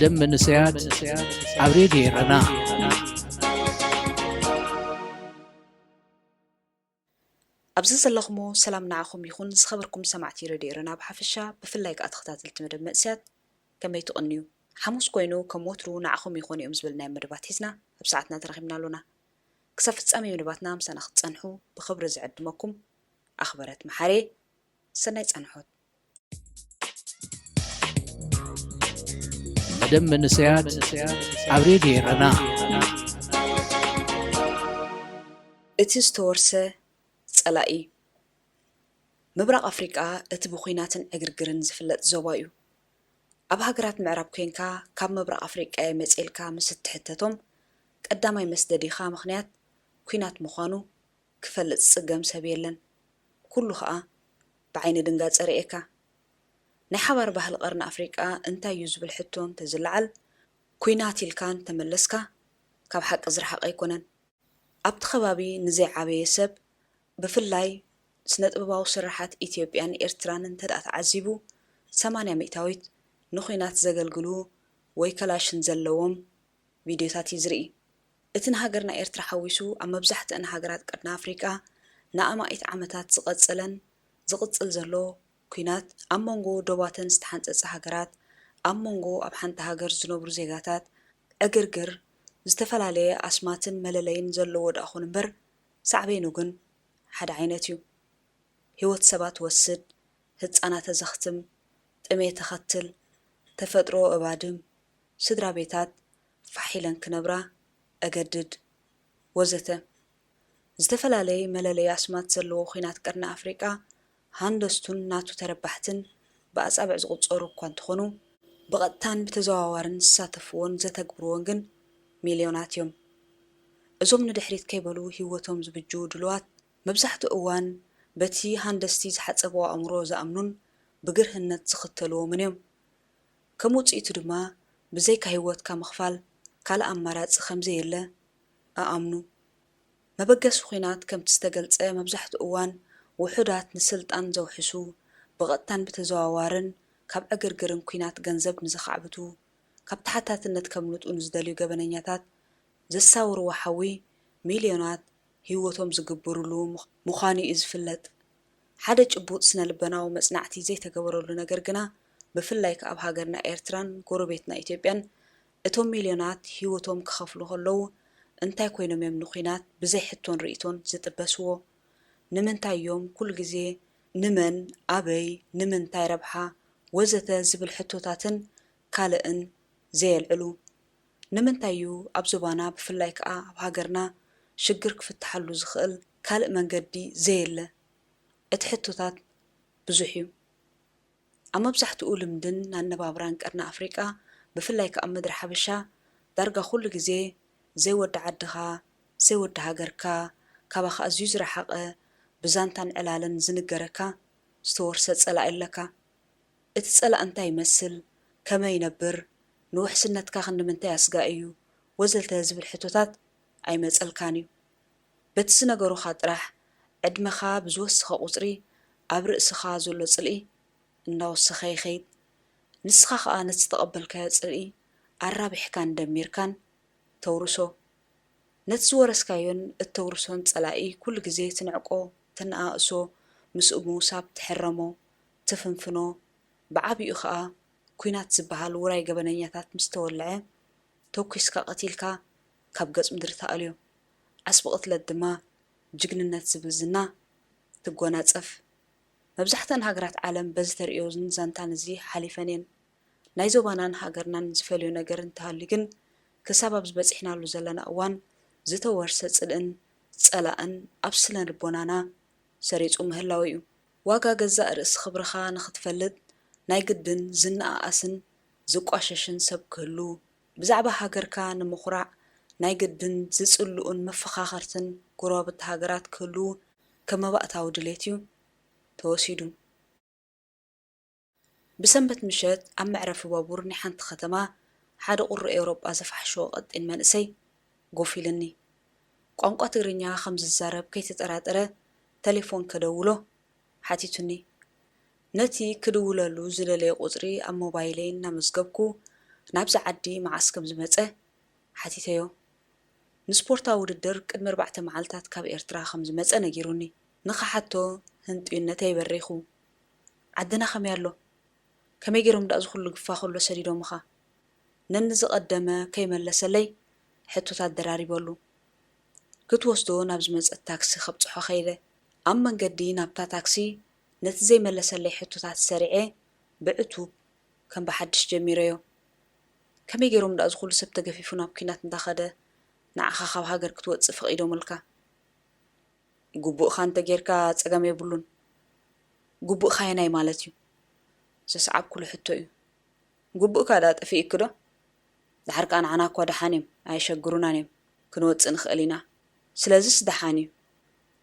ደም መንእሰያት ኣብ ሬድዮ ኤረና። ኣብዚ ዘለኹሞ ሰላም ንዓኹም ይኹን። ዝኸበርኩም ሰማዕቲ ሬድዮ ኤረና ብሓፈሻ፣ ብፍላይ ከኣ ተኸታተልቲ መደብ መንእሰያት፣ ከመይ ትቕንዩ? ሓሙስ ኮይኑ ከም ወትሩ ንዓኹም ይኾኑ እዮም ዝበልናዮም መደባት ሒዝና ኣብ ሰዓትና ተረኺብና ኣሎና። ክሳብ ፍጻሜ መደባትና ምሳና ክትጸንሑ ብኽብሪ ዝዕድመኩም ኣኽበረት መሓሬ። ሰናይ ጻንሖት። መደብ መንእሰያት ኣብ ሬድዮ ኤረና። እቲ ዝተወርሰ ጸላኢ። ምብራቕ ኣፍሪቃ እቲ ብኲናትን ዕግርግርን ዝፍለጥ ዞባ እዩ። ኣብ ሃገራት ምዕራብ ኮይንካ ካብ ምብራቕ ኣፍሪቃ እየ መጽኤልካ ምስ እትሕተቶም፣ ቀዳማይ መስደዲኻ ምኽንያት ኲናት ምዃኑ ክፈልጥ ዝጽገም ሰብ የለን። ኩሉ ኸኣ ብዓይኒ ድንጋጸ ርእየካ። ናይ ሓባር ባህሊ ቀርኒ ኣፍሪቃ እንታይ እዩ ዝብል ሕቶ እንተዝለዓል፣ ኲናት ኢልካ እንተመለስካ፣ ካብ ሓቂ ዝረሓቐ ኣይኮነን። ኣብቲ ከባቢ ንዘይዓበየ ሰብ፣ ብፍላይ ስነ-ጥበባዊ ስርሓት ኢትዮጵያን ኤርትራን እንተደኣ ተዓዚቡ፣ ሰማንያ ሚእታዊት ንኲናት ዘገልግሉ ወይ ከላሽን ዘለዎም ቪድዮታት እዩ ዝርኢ። እቲ ንሃገርና ኤርትራ ሓዊሱ ኣብ መብዛሕትአን ሃገራት ቀርኒ ኣፍሪቃ ንኣማኢት ዓመታት ዝቐጸለን ዝቕጽል ዘሎ ኲናት፣ ኣብ መንጎ ዶባተን ዝተሓንጸጸ ሃገራት፣ ኣብ መንጎ ኣብ ሓንቲ ሃገር ዝነብሩ ዜጋታት፣ ዕግርግር፣ ዝተፈላለየ ኣስማትን መለለይን ዘለዎ ደኣ ኹን እምበር፣ ሳዕቤኑ ግን ሓደ ዓይነት እዩ። ህይወት ሰባት ወስድ፣ ህጻናት ኣዘኽትም፣ ጥሜት ኣኸትል፣ ተፈጥሮ እባድም፣ ስድራ ቤታት ፋሕ ኢለን ክነብራ ኣገድድ፣ ወዘተ። ዝተፈላለየ መለለይ ኣስማት ዘለዎ ኲናት ቀርኒ ኣፍሪቃ፣ ሃንደስቱን ናቱ ተረባሕትን ብኣጻብዕ ዝቑጸሩ እኳ እንተኾኑ፣ ብቐጥታን ብተዘዋዋርን ዝሳተፍዎን ዘተግብርዎን ግን ሚልዮናት እዮም። እዞም ንድሕሪት ከይበሉ ህይወቶም ዝብጅዉ ድሉዋት፣ መብዛሕትኡ እዋን በቲ ሃንደስቲ ዝሓጸብዎ ኣእምሮ ዝኣምኑን ብግርህነት ዝኽተልዎምን እዮም። ከም ውጽኢቱ ድማ፣ ብዘይካ ህይወትካ ምኽፋል ካልእ ኣማራጺ ከም ዘየለ እኣምኑ። መበገሲ ኲናት፣ ከምቲ ዝተገልጸ፣ መብዛሕትኡ እዋን ውሑዳት ንስልጣን ዘውሕሱ፣ ብቐጥታን ብተዘዋዋርን ካብ ዕግርግርን ኲናት ገንዘብ ንዘኻዕብቱ፣ ካብ ተሓታትነት ከምልጡ ንዝደልዩ ገበነኛታት ዘሳውርዎ ሓዊ፣ ሚልዮናት ህይወቶም ዝግብርሉ ምዃ-፣ ምዃኑ እዩ ዝፍለጥ። ሓደ ጭቡጥ ስነ-ልቦናዊ መጽናዕቲ ዘይተገበረሉ ነገር ግና፣ ብፍላይ ከኣ ኣብ ሃገርና ኤርትራን ጎረቤትና ኢትዮጵያን፣ እቶም ሚልዮናት ህይወቶም ክኸፍሉ ከለዉ፣ እንታይ ኮይኖም እዮም ንኲናት ብዘይ ሕቶን ርእይቶን ዝጥበስዎ? ንምንታይ እዮም ኩሉ ግዜ ንመን፣ ኣበይ፣ ንምንታይ ረብሓ፣ ወዘተ ዝብል ሕቶታትን ካልእን ዘየልዕሉ? ንምንታይ እዩ ኣብ ዞባና፣ ብፍላይ ከኣ ኣብ ሃገርና፣ ሽግር ክፍትሓሉ ዝኽእል ካልእ መንገዲ ዘየለ? እቲ ሕቶታት ብዙሕ እዩ። ኣብ መብዛሕትኡ ልምድን ኣነባብራን ቀርኒ ኣፍሪቃ፣ ብፍላይ ከኣ ኣብ ምድሪ ሓበሻ፣ ዳርጋ ኩሉ ግዜ፣ "ዘይወዲ ዓድኻ፣ ዘይወዲ ሃገርካ፣ ካባኻ ኣዝዩ ዝረሓቐ፣ ብዛንታን ዕላልን ዝንገረካ፣ ዝተወርሰ ጸላኢ ኣለካ። እቲ ጸላኢ እንታይ ይመስል? ከመይ ይነብር? ንውሕስነትካ ክንዲ ምንታይ ኣስጋኢ እዩ?" ወዘተ ዝብል ሕቶታት ኣይመጸልካን እዩ። በቲ ዝነገሩኻ ጥራሕ፣ ዕድመኻ ብዝወሰኸ ቁጽሪ፣ ኣብ ርእስኻ ዘሎ ጽልኢ እናወሰኸ ይኸይድ። ንስኻ ኸኣ ነቲ ዝተቐበልካዮ ጽልኢ ኣራቢሕካን ደሚርካን ተውርሶ። ነቲ ዝወረስካዮን እተውርሶን ጸላኢ ኩሉ ግዜ ትንዕቆ፣ ተነኣእሶ፣ ምስኡ ምውሳብ ትሕረሞ፣ ትፍንፍኖ። ብዓቢኡ ኸኣ ኲናት ዝበሃል ውራይ ገበነኛታት ምስ ተወልዐ፣ ተኲስካ ቀቲልካ ካብ ገጽ ምድሪ ትኣልዮ። ዓስቢ ቅትለት ድማ ጅግንነት ዝብል ዝና ትጎናጸፍ። መብዛሕትአን ሃገራት ዓለም በዚ ተርእዮን ዛንታን እዚ ሓሊፈን እየን። ናይ ዞባናን ሃገርናን ዝፈልዮ ነገር እንተሃልዩ ግን፣ ክሳብ ኣብዚ በጺሕናሉ ዘለና እዋን ዝተወርሰ ጽልእን ጸላእን ኣብ ስነ ልቦናና ሰሪጹ ምህላው እዩ። ዋጋ ገዛእ ርእሲ ክብርኻ ንኽትፈልጥ፣ ናይ ግድን ዝነኣኣስን ዝቋሸሽን ሰብ ክህሉ፣ ብዛዕባ ሃገርካ ንምኹራዕ ናይ ግድን ዝጽልኡን መፈኻኸርትን ጎረባብቲ ሃገራት ክህልዉ ከም መባእታዊ ድሌት እዩ ተወሲዱ። ብሰንበት ምሸት ኣብ መዕረፊ ባቡር ናይ ሓንቲ ከተማ ሓደ ቁሪ ኤውሮጳ ዘፋሕሾ ቀጢን መንእሰይ ኮፍ ኢሉኒ። ቋንቋ ትግርኛ ከም ዝዛረብ ከይተጠራጠረ ተሌፎን ከደውሎ ሓቲቱኒ። ነቲ ክድውለሉ ዝደለየ ቁጽሪ ኣብ ሞባይለይ እናመዝገብኩ፣ ናብዚ ዓዲ መዓስ ከም ዝመጸ ሓቲተዮ። ንስፖርታዊ ውድድር ቅድሚ ኣርባዕተ መዓልታት ካብ ኤርትራ ከም ዝመጸ ነጊሩኒ። ንኽሓቶ ህንጥዩነተይ በሪኹ። ዓድና ከመይ ኣሎ? ከመይ ገይሮም ደኣ እዚ ኩሉ ግፋ ከሎ ሰዲዶምኻ? ነንዝቐደመ ከይመለሰለይ ሕቶታት ደራሪበሉ። ክትወስዶ ናብ ዝመጸት ታክሲ ከብጽሖ ከይደ። ኣብ መንገዲ ናብታ ታክሲ ነቲ ዘይመለሰለይ ሕቶታት ሰሪዐ ብዕቱብ ከም ብሓድሽ ጀሚረዮ። ከመይ ገይሮም ደኣ እዚ ኩሉ ሰብ ተገፊፉ ናብ ኲናት እንዳኸደ ንዓኻ ካብ ሃገር ክትወጽእ ፈቒዶምልካ? ግቡእኻ እንተ ጌርካ ጸገም የብሉን። ግቡእኻ ኣየናይ ማለት እዩ? ዘስዓብኩሉ ሕቶ እዩ። ግቡእካ ደኣ ጠፊእኪ ዶ? ደሓር ከኣ ንዓና እኳ ደሓን እዮም፣ ኣየሸግሩናን እዮም። ክንወጽእ ንኽእል ኢና። ስለዚስ ደሓን እዩ።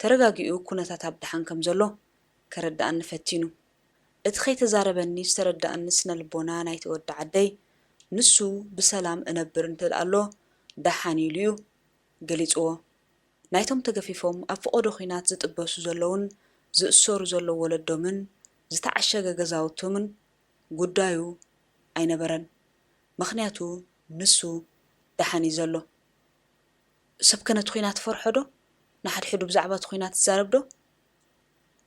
ተረጋጊኡ ኩነታት ኣብ ደሓን ከም ዘሎ ከረድኣኒ ፈቲኑ። እቲ ከይተዛረበኒ ዝተረድኣኒ ስነ ልቦና ናይቲ ወዲ ዓደይ፣ ንሱ ብሰላም እነብር እንተ ደኣ ኣሎ ደሓን ኢሉ እዩ ገሊጽዎ። ናይቶም ተገፊፎም ኣብ ፈቐዶ ኲናት ዝጥበሱ ዘለዉን ዝእሰሩ ዘለዉ ወለዶምን ዝተዓሸገ ገዛውቶምን ጉዳዩ ኣይነበረን። ምኽንያቱ ንሱ ደሓን እዩ ዘሎ። ሰብከ ነቲ ኲናት ይፈርሖ ዶ? ንሓድሕዱ ብዛዕባ እቲ ኲናት ይዛረብ ዶ?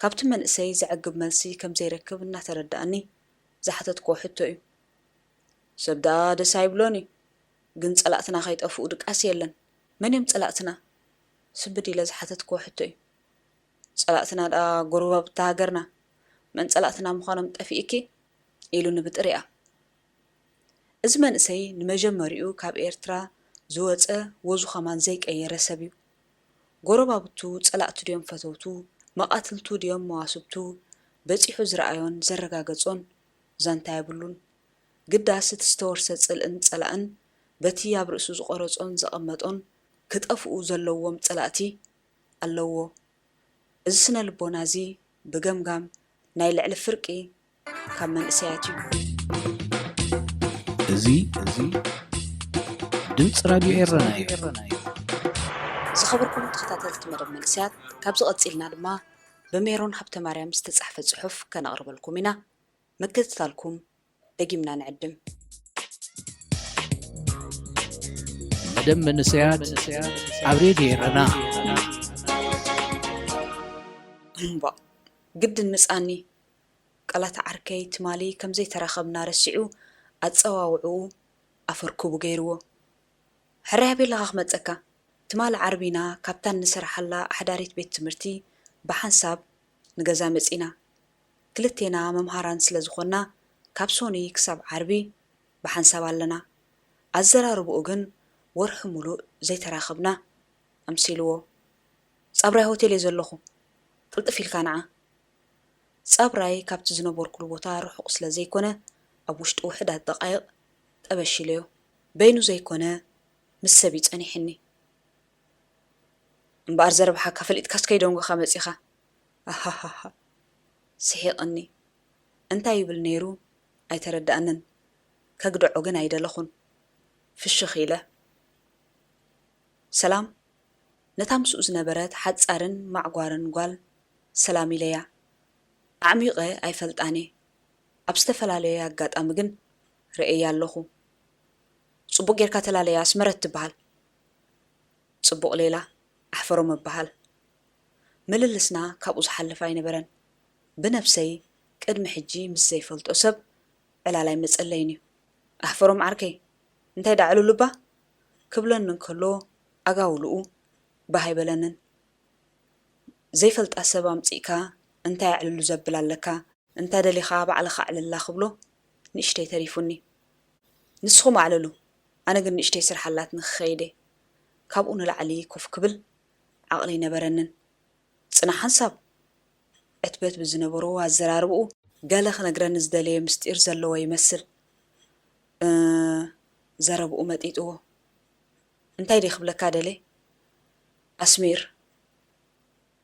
ካብቲ መንእሰይ ዘዕግብ መልሲ ከም ዘይረክብ እናተረድኣኒ ዝሓተትክዎ ሕቶ እዩ። ሰብ ደኣ ደስ ኣይብሎን እዩ፣ ግን ጸላእትና ከይጠፍኡ ድቃስ የለን። መን እዮም ጸላእትና? ስንብድ ኢለ ዝሓተትክዎ ሕቶ እዩ። ጸላእትና ደኣ ጎረባብቲ ሃገርና፣ መን ጸላእትና ምዃኖም ጠፊእኪ? ኢሉኒ ብጥሪኣ። እዚ መንእሰይ ንመጀመሪኡ ካብ ኤርትራ ዝወጸ ወዙ ከማን ዘይቀየረ ሰብ እዩ። ጎረባብቱ ጸላእቱ ድዮም ፈተውቱ፣ መቓትልቱ ድዮም መዋስብቱ፣ በጺሑ ዝረኣዮን ዘረጋገጾን ዛንታ የብሉን። ግዳስ እቲ ዝተወርሰ ጽልእን ጸላእን በቲ ኣብ ርእሱ ዝቖረጾን ዘቐመጦን ክጠፍኡ ዘለዎም ጸላእቲ ኣለዎ። እዚ ስነ ልቦና እዚ ብገምጋም ናይ ልዕሊ ፍርቂ ካብ መንእሰያት እዩ። እዚ እዚ ድምፂ ራድዮ ኤረና እዩ። ዝኸበርኩም ተኸታተልቲ መደብ መንእሰያት፣ ካብዚ ቀፂልና ድማ ብሜሮን ሃብተማርያም ዝተፃሕፈ ፅሑፍ ከነቕርበልኩም ኢና። ምክትታልኩም ደጊምና ንዕድም። መደብ መንእሰያት ኣብ ሬድዮ ኤረና። እምቧእ፣ ግድን ምጻኒ። ቃላት ዓርከይ ትማሊ ከም ዘይተራኸብና ረሲዑ ኣጸዋውዕኡ ኣፈርክቡ ገይርዎ። ሕራይ ኣበይ ኣለኻ ክመጸካ? ትማሊ ዓርቢና ካብታ እንሰርሓላ ኣሕዳሪት ቤት ትምህርቲ ብሓንሳብ ንገዛ መጺና። ክልቴና መምሃራን ስለ ዝኾንና ካብ ሶኑይ ክሳብ ዓርቢ ብሓንሳብ ኣለና። ኣዘራርብኡ ግን ወርሒ ሙሉእ ዘይተራኸብና ኣምሲልዎ። ጻብራይ ሆቴል እየ ዘለኹ። ቅልጥፍ ኢልካ ንዓ። ጻብራይ ካብቲ ዝነበርኩሉ ቦታ ርሑቕ ስለ ዘይኮነ ኣብ ውሽጢ ውሑዳት ደቓይቕ ጠበሽ ኢለዮ። በይኑ ዘይኮነ ምስ ሰብ እዩ ጸኒሕኒ። እምበኣር ዘረብሓካ ፈሊጥካስ ከይደንጎኻ መጺኻ። ኣሃሃሃ። ስሒቕኒ። እንታይ ይብል ነይሩ ኣይተረድኣንን። ከግድዖ ግን ኣይደለኹን። ፍሽኽ ኢለ። ሰላም። ነታ ምስኡ ዝነበረት ሓጻርን ማዕጓርን ጓል ሰላም ኢለያ። ኣዕሚቐ ኣይፈልጣን እየ። ኣብ ዝተፈላለየ ኣጋጣሚ ግን ርእየያ ኣለኹ። ጽቡቕ ጌርካ ተላለያ፣ ኣስመረት ትበሃል። ጽቡቕ ሌላ፣ ኣሕፈሮም እበሃል። ምልልስና ካብኡ ዝሓልፍ ኣይነበረን። ብነብሰይ ቅድሚ ሕጂ ምስ ዘይፈልጦ ሰብ ዕላል ኣይመጸለይን እዩ። ኣሕፈሮም ዓርከይ፣ እንታይ ደኣ ዕሉል እባ? ክብለኒ እንከሎ ኣጋውልኡ ባህ ኣይበለንን። ዘይፈልጣ ሰብ ኣምጺእካ እንታይ ኣዕልሉ ዘብል ኣለካ? እንተ ደሊኻ ባዕልኻ ኣዕልላ ክብሎ ንእሽተይ ተሪፉኒ። ንስኹም ኣዕልሉ፣ ኣነ ግን ንእሽተይ ስራሕ ኣላትኒ ክኸይድ እየ። ካብኡ ንላዕሊ ኮፍ ክብል ዓቕሊ ኣይነበረንን። ጽናሕ ሓንሳብ ዕትበት ብዝነበሮ ኣዘራርብኡ ገለ ክነግረኒ ዝደለየ ምስጢር ዘለዎ ይመስል። እ፣ ዘረብኡ መጢጥዎ። እንታይ ድየ ክብለካ ደልየ? ኣስሚር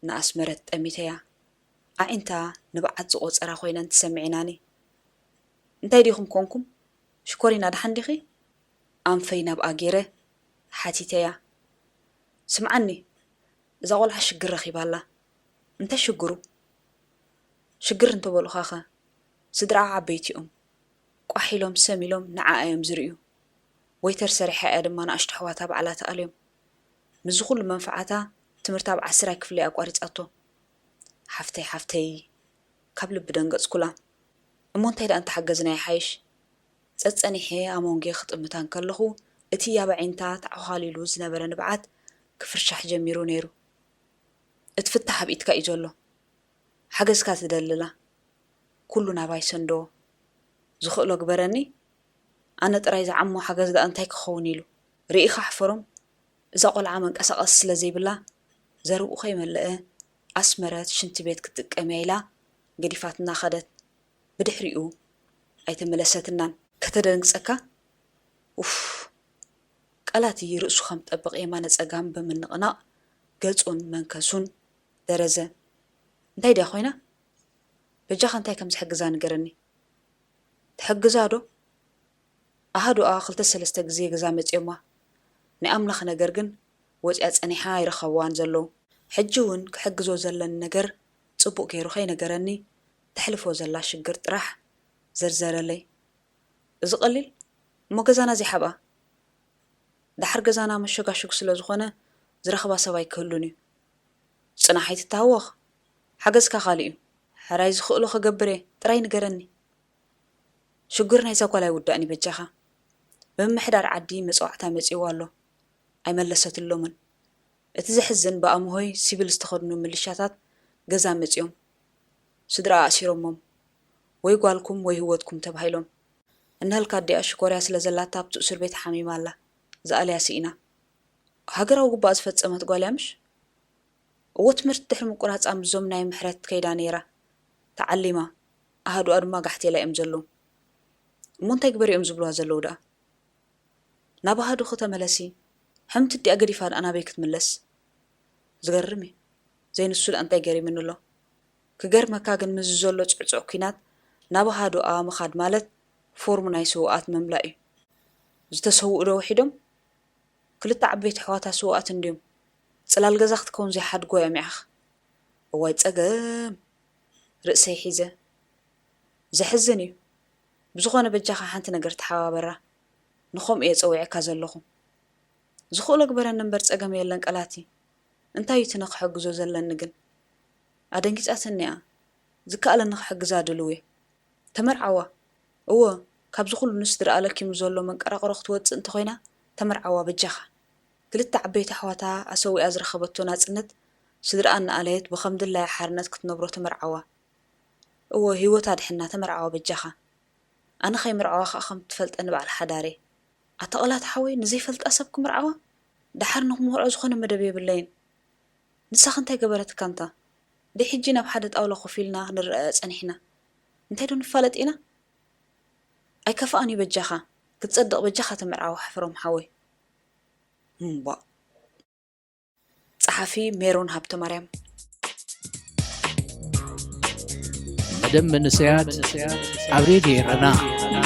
ንኣስመረት ጠሚተያ። ኣዒንታ ንብዓት ዝቖጸራ ኮይነን ተሰሚዒናኒ። እንታይ ዲኹም ኮንኩም? ሽኮሪና ደሓን ዲኺ? ኣንፈይ ናብኣ ገይረ ሓቲተያ። ስምዓኒ፣ እዛ ቆልዓ ሽግር ረኺባ ኣላ። እንታይ ሽግሩ? ሽግር እንተበሉኻኸ? ስድራኣ ዓበይቲ እዮም። ቋሕ ኢሎም ሰም ኢሎም ንዓኣ እዮም ዝርእዩ። ወይተር ሰሪሓ እያ ድማ ንኣሽቱ ኣሕዋታ ባዕላ ትኣልዮም። ምስዚ ኩሉ መንፍዓታ ትምህርታ ኣብ ዓስራይ ክፍሊ ኣቋሪጻቶ። ሓፍተይ ሓፍተይ ካብ ልቢ ደንገጽኩላ። እሞ እንታይ ደኣ እንተሓገዝና ይሓይሽ? ጸጸኒሐ ኣሞንጌ ክጥምታ እንከለኹ እቲ ኣብ ኣዒንታ ተዓዃሊሉ ዝነበረ ንብዓት ክፍርሻሕ ጀሚሩ ነይሩ። እቲ ፍታሕ ኣብ ኢድካ እዩ ዘሎ። ሓገዝካ ትደልላ ኩሉ ናባይ ሰንዶ። ዝኽእሎ ግበረኒ። ኣነ ጥራይ ዝዓሞ ሓገዝ ደኣ እንታይ ክኸውን ኢሉ። ርኢኻ ሕፈሮም። እዛ ቆልዓ መንቀሳቐሲ ስለ ዘይብላ ዘርብኡ ከይመለአ ኣስመረት ሽንቲ ቤት ክትጥቀም እያ ኢላ ገዲፋትና ኸደት። ብድሕሪኡ ኣይተመለሰትናን። ከተደንግጸካ። ኡፍ። ቃላት ርእሱ ከም ጠብቕ የማነ ጸጋም ብምንቕናቕ ገጹን መንከሱን ደረዘ። እንታይ ድያ ኮይና? በጃኻ እንታይ ከም ዝሕግዛ ንገረኒ። ትሕግዛ ዶ? ኣሃዱኣ ክልተ ሰለስተ ግዜ ገዛ መጽዮማ። ናይ ኣምላኽ ነገር ግን ወጽያ ጸኒሓ ኣይረኸብዋን ዘለዉ። ሕጂ እውን ክሕግዞ ዘለኒ ነገር ጽቡቕ ገይሩ ከይነገረኒ ተሕልፎ ዘላ ሽግር ጥራሕ ዘርዘረለይ። እዚ ቀሊል እሞ ገዛና ዘይሓብኣ። ደሓር ገዛና መሸጋሽጉ ስለ ዝኾነ ዝረኽባ ሰብ ኣይክህሉን እዩ። ጽናሕ ኣይትተሃወኽ። ሓገዝካ ካልእ እዩ። ሕራይ ዝኽእሎ ክገብር እየ። ጥራይ ንገረኒ። ሽጉር ናይዛ ጓል ኣይውዳእን እዩ በጃኻ። ምምሕዳር ዓዲ መጽዋዕታ መጺእዋ ኣሎ። ኣይመለሰትሎምን። እቲ ዘሕዝን ብኣምሆይ ሲቪል ዝተኸድኑ ምልሻታት ገዛ መጺኦም ስድራኣ ኣሲሮሞም። ወይ ጓልኩም ወይ ህይወትኩም ተባሂሎም። እንሀልካ ኣዲኣ ሽኮርያ ስለ ዘላታ ኣብቲ እስር ቤት ሓሚማ ኣላ። ዝኣልያ ስኢና። ሃገራዊ ግቡኣ ዝፈጸመት ጓል እያ ምሽ? እዎ ትምህርቲ ድሕሪ ምቁራጻ ምስዞም ናይ ምሕረት ከይዳ ነይራ። ተዓሊማ። ኣሃዱኣ ድማ ጋሕቴላ እዮም ዘለዉ። እሞ እንታይ ግበሪ እዮም ዝብልዋ ዘለዉ ደኣ? ናብ ኣሃዱኺ ተመለሲ። ሕምቲ ኣዲኣ ገዲፋ ደኣ ናበይ ክትምለስ? ዝገርም እዩ። ዘይንሱ ደኣ እንታይ ገሪምኒ ኣሎ? ክገርመካ ግን ምስዚ ዘሎ ጽዕጹዕ ኲናት ናብ ኣሃዱኣ ምኻድ ማለት ፎርም ናይ ስውኣት ምምላእ እዩ። ዝተሰውኡ ዶ ውሒዶም? ክልተ ዓበይቲ ኣሕዋታ ስውኣት እንድዮም። ጽላል ገዛ ክትከውን ዘይሓድጎ እዮም ያኽ። እዋይ ጸገም! ርእሰይ ሒዘ። ዘሕዝን እዩ። ብዝኾነ በጃኻ ሓንቲ ነገር ተሓባበራ። ንኸምኡ እየ ጸዊዐካ ዘለኹ። ዝኽእሎ ግበረኒ እምበር ጸገም የለን ቀላቲ። እንታይ እዩ እቲ ንኽሕግዞ ዘለኒ ግን? ኣደንጊጻትኒ እያ። ዝከኣለኒ ክሕግዛ ድልው እየ። ተመርዓዋ። እወ፣ ካብዚ ኩሉ ንስድርኣ ለኪሙ ዘሎ መንቀራቕሮ ክትወጽእ እንተኾይና፣ ተመርዓዋ በጃኻ። ክልተ ዓበይቲ ኣሕዋታ ኣሰዊኣ ዝረኸበቶ ናጽነት፣ ስድርኣ እናኣለየት ብኸም ድላያ ሓርነት ክትነብሮ ተመርዓዋ። እወ፣ ህይወት ኣድሕና፣ ተመርዓዋ በጃኻ። ኣነ ከይምርዓዋ ከኣ ከም ትፈልጠኒ በዓል ሓዳር እየ። ኣታ ቐላት ሓወይ፣ ንዘይፈልጣ ሰብ ክምርዓዋ? ደሓር ንኽምርዖ ዝኾነ መደብ የብለይን። ንሳኸ እንታይ ገበረትካ እንታ? ደይ ሕጂ ናብ ሓደ ጣውላ ኮፍ ኢልና ክንረኣ ጸኒሕና። እንታይ ዶ ንፋለጥ ኢና? ኣይከፍኣን እዩ በጃኻ። ክትጸድቕ በጃኻ ተመርዓዋ ሕፍሮም ሓወይ። እምቧእ። ጸሓፊ ሜሮን ሃብተማርያም። መደብ መንእሰያት ኣብ ሬድዮ ኤረና።